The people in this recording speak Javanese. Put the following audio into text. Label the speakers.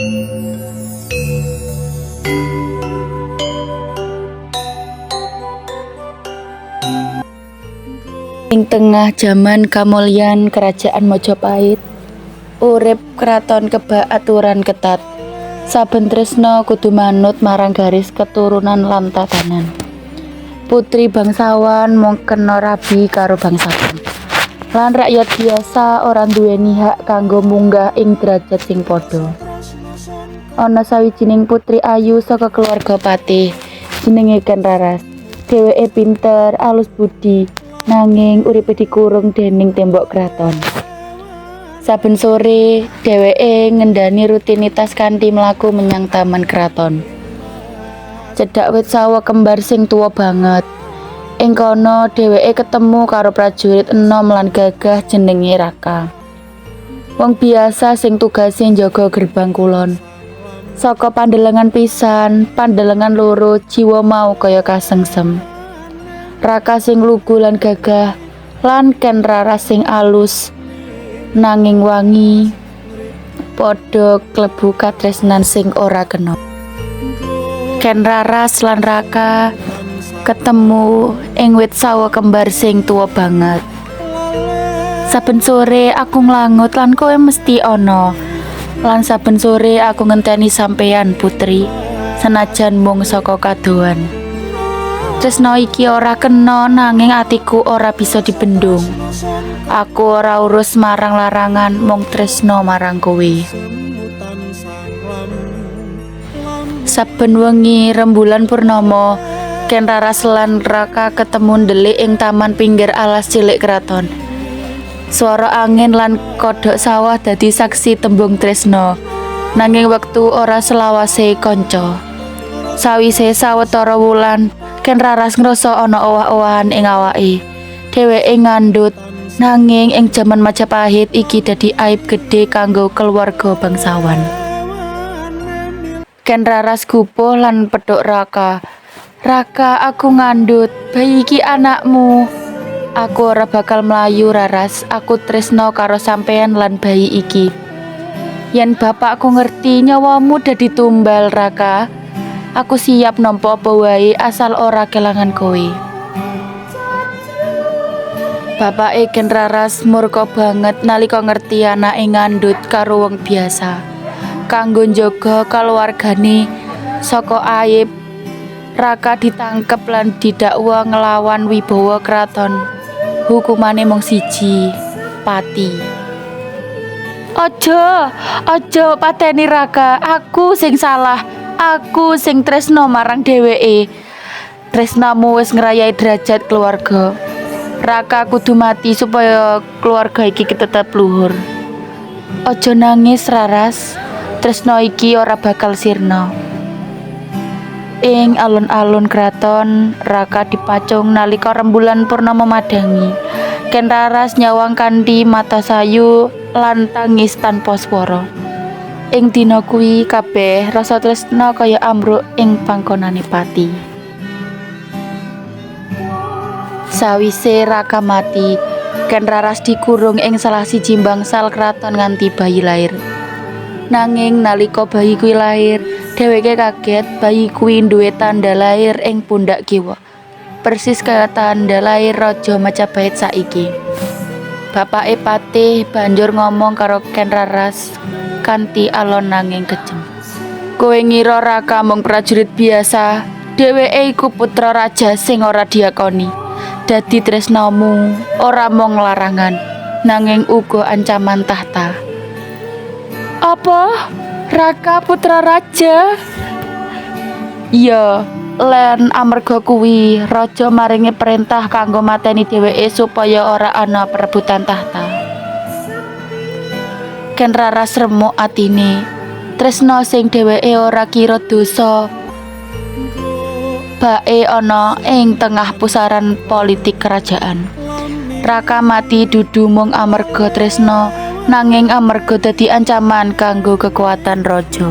Speaker 1: Ing tengah jaman kamulyan Kerajaan Majapahit, urip kraton kebak aturan ketat. Saben tresna kudu manut marang garis keturunan lan tatanan. Putri bangsawan mung kena rabi karo bangsawan. Lan rakyat biasa ora nduweni hak kanggo munggah ing derajat sing padha. Ana sawijining putri ayu saka keluarga patih, jenenge Ken Raras. Dheweke pinter, alus budi, nanging uripe dikurung dening tembok kraton. Saben sore, dheweke ngendani rutinitas kanthi mlaku menyang taman kraton. Cedhak wit sawo kembar sing tuwa banget. Ing kono dheweke ketemu karo prajurit enom lan gagah jenenge Raka. Wong biasa sing tugase njaga gerbang kulon. Saka pandelengan pisan, pandelengan loro, jiwa mau kaya kasengsem. Raka sing lugu lan gagah, lan Ken Raras sing alus nanging wangi, padha klebu katresnan sing ora kena. Ken Raras lan Raka ketemu ing wit sawo kembar sing tuwa banget. Saben sore aku nglangut lan kowe mesti ana. Lan saben sore aku ngenteni sampeyan putri, senajan mung saka kadohan. Tresna iki ora kena nanging atiku ora bisa dibendung. Aku ora urus marang larangan mung tresna marang kowe. Saben wengi rembulan purnama, Ken Raras lan Raka ketemu ndelik ing taman pinggir alas cilik kraton. Swara angin lan kodhok sawah dadi saksi tembung tresna. Nanging wektu ora selawase kanca. Sawise sawetara wulan, Ken Raras ngrasa ana owah-owahan ing awake. Dheweke ngandhut, nanging ing jaman Majapahit iki dadi aib gedhe kanggo keluarga bangsawan. Ken Raras gupuh lan petuk Raka. Raka, aku ngandhut, bayi iki anakmu. Aku ora bakal mlayu, Raras. Aku tresna karo sampeyan lan bayi iki. Yen bapakku ngerti nyawamu dadi tumbal, Raka. Aku siap nampa apa wae asal ora kelangan kowe. Bapake Ken Raras murka banget nalika ngerti anake ngandhut karo wong biasa. Kanggo njaga kaluwargane saka aib, Raka ditangkep lan didakwa nglawan wibawa kraton. Hukumane mung siji, pati. Aja, aja pateni Raka. Aku sing salah. Aku sing tresna marang dheweke. Tresnamu wis ngrayai derajat keluarga. Raka kudu mati supaya keluarga iki tetep luhur. Aja nangis, Raras. Tresna iki ora bakal sirna. Ing alun-alun kraton, Raka dipacung nalika rembulan purnama madangi. Ken Raras nyawang kanthi mata sayu lan tangis tanpa swara. Ing dina kuwi kabeh rasa tresna kaya ambruk ing pangkonane pati. Sawise Raka mati, Ken Raras dikurung ing salah siji bangsal kraton nganti bayi lair. Nanging nalika bayi kuwi lair, dheweke kaget bayi kuwi duwe tanda lair ing pundak kiwa. Persis kaya tanda lair Raja Majapahit saiki. Bapake patih banjur ngomong karo Ken Raras kanthi alon nanging kejem. Kowe ngira Raka mung prajurit biasa, dheweke iku putra raja sing ora diakoni. Dadi tresnamu ora mung larangan, nanging uga ancaman tahta. Apa? Raka putra raja? Iya, lan amarga kuwi raja maringi perintah kanggo mateni dheweke supaya ora ana perebutan tahta. Ken Raras remuk atine. Tresna sing dheweke ora kira dosa bae ana ing tengah pusaran politik kerajaan. Raka mati dudu mung amarga tresna, nanging amarga dadi ancaman kanggo kekuatan raja.